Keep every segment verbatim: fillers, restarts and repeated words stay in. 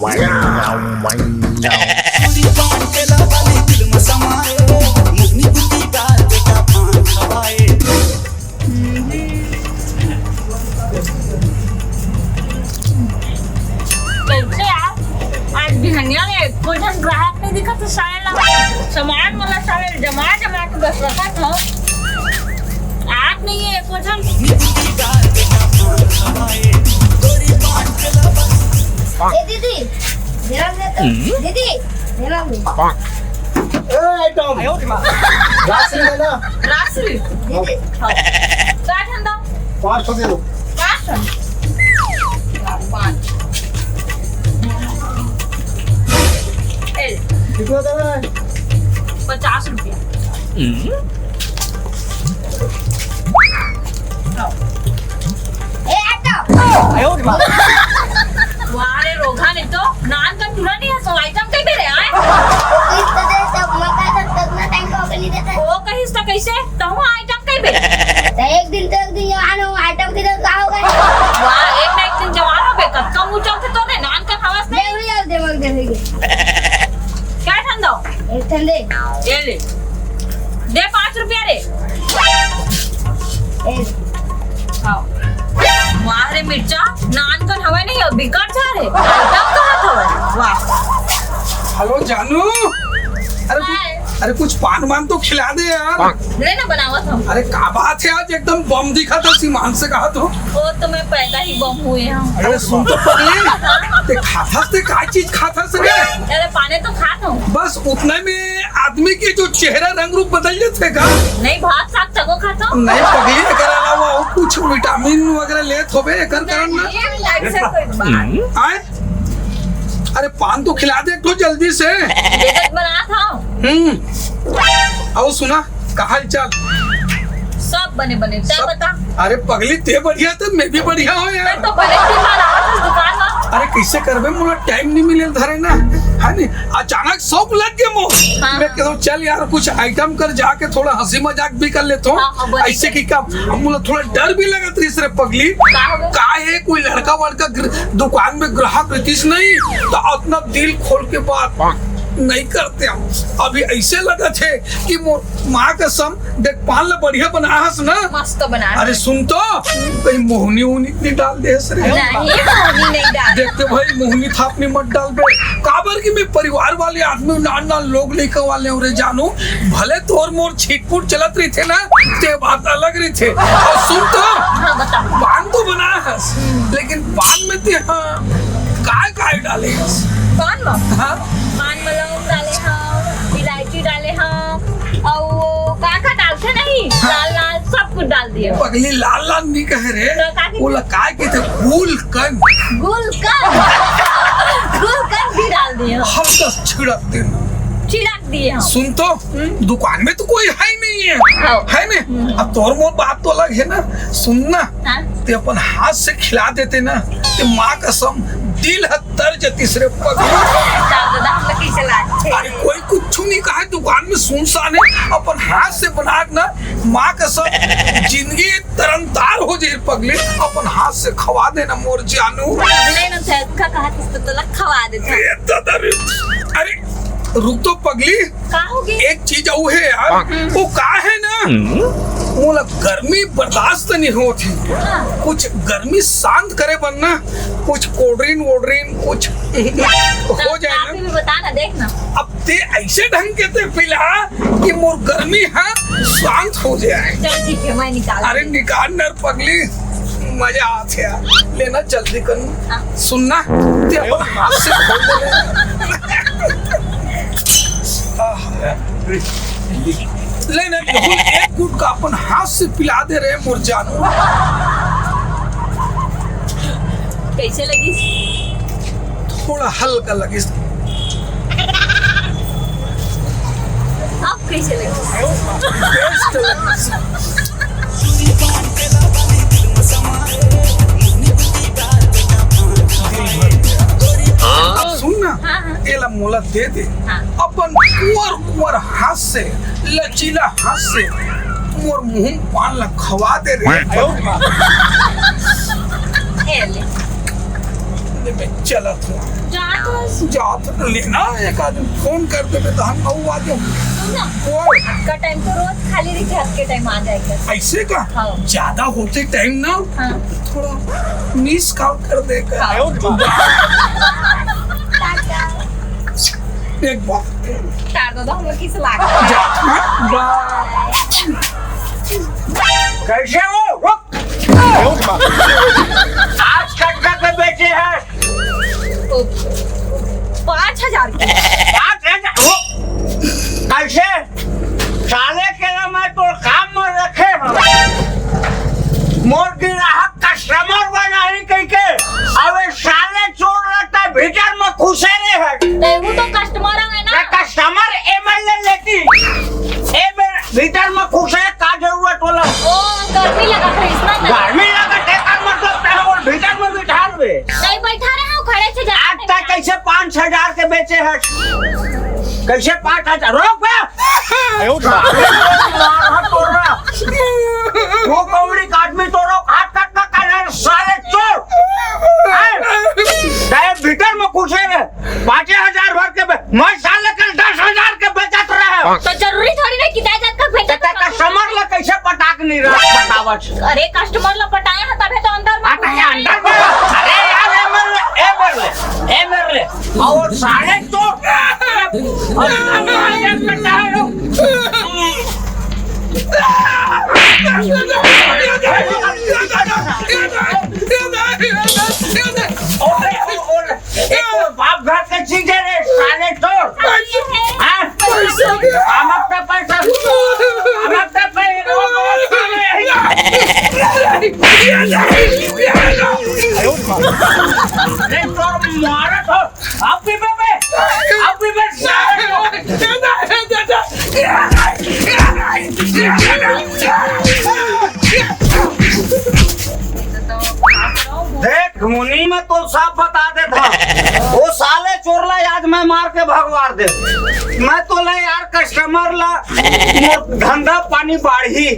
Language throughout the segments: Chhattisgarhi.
पूरी पान ठेला वाली दिल में समाए, मुगनी कुटी डाल बेटा पान खवाए। कैसे यार, आज बिहनिया में एको झन ग्राहक नहीं दिखा तो साले ला सामान वाला साले जमा जमा के बस रखा था। आज नहीं है एको झन। ए दीदी, ध्यान दे तो। हम्म? दीदी, ध्यान दे। ए, आइटम। राशि लेना। राशि? दीदी। हाँ। का ठंडा? पाँच सौ दे दो। पाँच सौ? पाँच। ए। कितना देना है? पचास रुपया। हम्म। लो। ए, आ तो। वाह रे रोघा, नहीं तो नान का टूरा नहीं है, सो आइटम कहीं पे रे आए? इस तो दे, सब मौका तो कितना टाइम को नहीं देता। वो कहीं तो कैसे? तो हुआ आइटम कहीं पे? तो एक दिन तो एक दिन जवान हो, आइटम की तो का होगा? वाह, एक ना एक दिन जवान हो बे, कब कम ऊंचा थे तो ने नान का हवस नहीं। दे, दे, दे, दे, दे। क्या ठंडा? एक ठंडे। ये ले। दे पाँच रुपया रे। ए। हाँ। वाह रे मिर्चा, नान कन हवय नहीं, अब बिकट जा रे। आइटम कहाँ था? वाह। हेलो जानू, अरे कुछ, हाय। अरे कुछ पान वान तो खिला दे यार। ले ना बनावत हम। अरे का बात है, आज एकदम बम दिखा था, सीमान से कहा तो। वो तो मैं पैदा ही बम हुए हूँ। अरे सुन तो पगली, ते खाथस ते का चीज खाथस रे? अरे पाने तो खात हूँ। बस उतने में आदमी के जो चेहरा रंग रूप बदल जाथे का? नहीं, भात साग तको खाता हूँ। नहीं पगली, एकर अलावा और कुछ विटामिन वगैरह लेत होबे, एकर कारण ना। नहीं, ऐसा कोई बात। आय? अरे पान तो खिला दे तो जल्दी से। ये तो बना था। हम्म। आओ सुना, का हाल चाल? सब बने बने, तै सब बता। अरे पगली, ते बढ़िया तो मैं भी बढ़िया हो यार। मैं तो बने दिन बाद आवत हूँ दुकान में। अरे कैसे करबे, मोला टाइम नहीं मिले धरे ना, है नी? अचानक शौक लग गया मोर। हाँ। मैं कहूँ चल यार कुछ आइटम कर जाके थोड़ा हंसी मजाक भी कर लेता हूँ। हाँ, हाँ, बने ऐसे बने। कि का, अब मोला थोड़ा डर भी लगत रहिस रे पगली। का हो गया? का है कोई लड़का वड़का ग्र-, दुकान में ग्राहक रहतीस नहीं तो अपना दिल खोल के बात नहीं करते हम। अभी ऐसे लगत है कि मोर माँ कसम, देख, पान ला बढ़िया बनाहस ना। मस्त बनाहस। अरे सुन तो, कहीं मोहनी उहनी नहीं डाल देस रे। नहीं, मोहनी नहीं डाल। देख तो भाई, मोहनी थापनी मत डालबे। काबर कि मैं परिवार वाले आदमी, नान नान लोग लइका वाले हूँ रे जानू। भले तोर मोर छिटपुट चलत रहिथे ना, ते बात अलग रहिथे। और सुन तो, हाँ, बता। पान तो बनाहस, लेकिन पान में ते, हाँ, काय काय डाले हस? पान में? हाँ। पान में लौंग डाले हव, इलायची डाले हव, अउ वो का का डालथे नहीं, हाँ। लाल लाल सब कुछ डाल दिए। पगली लाल लाल नहीं कहे रे, तो का के- वो ला काय के थे, गुलकंद। गुलकंद। गुलकंद भी डाल दिए हव। हल्का सा छिड़क देना। छिड़क दिए हव। सुन तो, हम्म। दुकान में तो कोई है ही नहीं है, हाँ। है ना? हम्म। अब तोर मोर बात तो अलग है ना, सुन ना, हाँ। ते अपन हाथ से खिला देते ना, ते माँ कसम दिल ह तर जतिस रे पगली। दादा, दादा, हम लोग कैसे लाते? अरे कोई कुछ नहीं कहा, दुकान में सुनसान है, अपन हाथ से बना के ना, माँ कसम जिंदगी तरनतार हो जाए पगली, अपन हाथ से खवा देना मोर जानू। नहीं ना, सर, का कहा किस तो तोला खवा देता। ये दादा रे। अरे रुक तो पगली, का हो गई? एक चीज अउ है यार, हम्म। वो का है ना, हम्म। मोला गर्मी बर्दाश्त नहीं होत है। हाँ। कुछ गर्मी शांत करे बर ना, कुछ कोल्ड ड्रिंक वोल्ड ड्रिंक कुछ हो जाए ना। काफी भी बता ना, देख ना। अब ते ऐसे ढंग के ते पिला कि मोर गर्मी हा शांत हो जाए। चल ठीक है, मैं निकाल अरे निकाल ना पगली, मजा आथे यार। लेना जल्दी कर। हाँ। सुन ना, ते अपन हाथ से खोल दे। आह। ले ना, बिल्कुल एक घूंट का अपन हाथ से पिला दे रे मोर जानू। कैसे लगी? थोड़ा हल्का लगिस। अब कैसे लगी? बेस्ट लगिस। अब सुन ना, हाँ, हाँ। एला मोला दे दे। हाँ। अपन कुंवर कुंवर हाथ से लचीला हाथ से मोर मुंह पान ला खवा दे रे। ए ले। चलत हो। जात हो। जात हो, लेना एक आदमी फोन कर देबे त हम अउ आ जाओ। सुन ना, ओए। आपका टाइम तो रोज खाली रहिथे, आपके टाइम आ जाएगा। ऐसे का? हाँ। ज्यादा होते टाइम ना, हाँ। थोड़ा मिस कॉल कर देगा। हाँ। टाटा। एक बार। टार दो, हम लोग किस लाख। जा। बाय। कैसे हो? रुक। आज कटका के बेचे हैं? पाँच हजार के। पाँच हजार? हो। कैसे? साले के ना मैं तो काम में रखे हूँ। मोर ग्राहक कस्टमर बनाही कहिके। अबे साले चोर लगता है, भीतर में घुसे रहे हैं। तेहू तो कस्टमर है ना? ना कस्टमर एमएलए लेती। ए मेरे भीतर में घुसे का जरूरत होला? ओ, गर्मी लगत है, इसमें तो। गर्मी लगत है, का मतलब तैं वो भीतर में बिठा लेबे? नहीं बैठा रहे हो, खड़े से जा। आज तक कैसे पाँच हजार के बेचे है? कैसे पाँच हजार? रोक बे! आयो बा। मार हाथ तोड़ रहा। वो कौड़ी का आदमी तो रोक, हाथ काट का कर रहा है, साले चोर। हैं? तैं भीतर में घुसे रहे, पाँचे हजार भर के बे-, मैं साले कल दस हजार के बेचत रहे। तो जरूरी थोड़ी ना कि दे जात का बेचत तो रहे। कस्टमर ला कैसे पटाक नहीं रहा, बतावत? अरे, कस्टमर ला पटाए हैं, तबे तो अंदर में हाँ, तो ये अंदर में। अरे यार, एमएलए, एमएलए, एमएलए। और साले तो, और साले पटाए हो। ओए, ओए, ओए। ए तोर बाप घर के चीज है रे, साले चोर। हाँ? पैसा दे। हम अपना पैसा, हम अपना पैसा, अरे तोर मारत हो, अब भी बे, अब भी बे, साले चोर। देख मुनी, मैं तो साफ बता देत हूँ, वो साले चोर ला आज मैं मार के भगवार दे। मैं तो ले यार कस्टमर ला, मोर धंधा पानी बाढ़ी,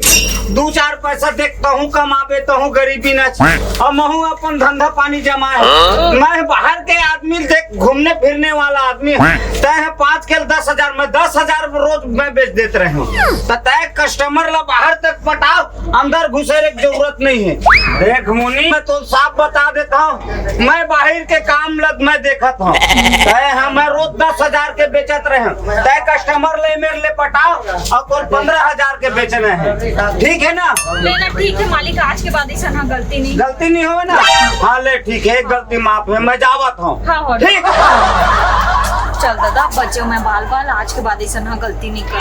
दू चार पैसा देखता हूँ, कमाबे तो हूँ, गरीबी ना छ-, अब महूँ अपन धंधा पानी जमाए हूँ। मैं बाहर के आदमी देख, घूमने फिरने वाला आदमी हूँ। तय है पाँच के दस हजार, मैं दस हजार रोज मैं बेच देत रहे हूँ। तो तय कस्टमर ला बाहर तक पटाओ, अंदर घुसे रे के जरूरत नहीं है। देख मुनी, मैं तो साफ बता देता हूँ, मैं बाहर के काम लग मैं देखत हूँ। तय हम रोज दस हजार के बेचत रहे, तय कस्टमर ले मेरे ले पटाओ और तोर पन्द्रह हजार के बेचने हैं, ठीक है ना? ले ना, ठीक है मालिक, आज के बाद ऐसा ना गलती नहीं। गलती नहीं होवे ना? हाँ ले ठीक है, एक गलती माफ है, मैं जावत हूँ। हाँ, हाँ। ठीक। चल दादा, अब बचे मैं बाल बाल, आज के बाद ऐसा ना गलती नहीं करूँ।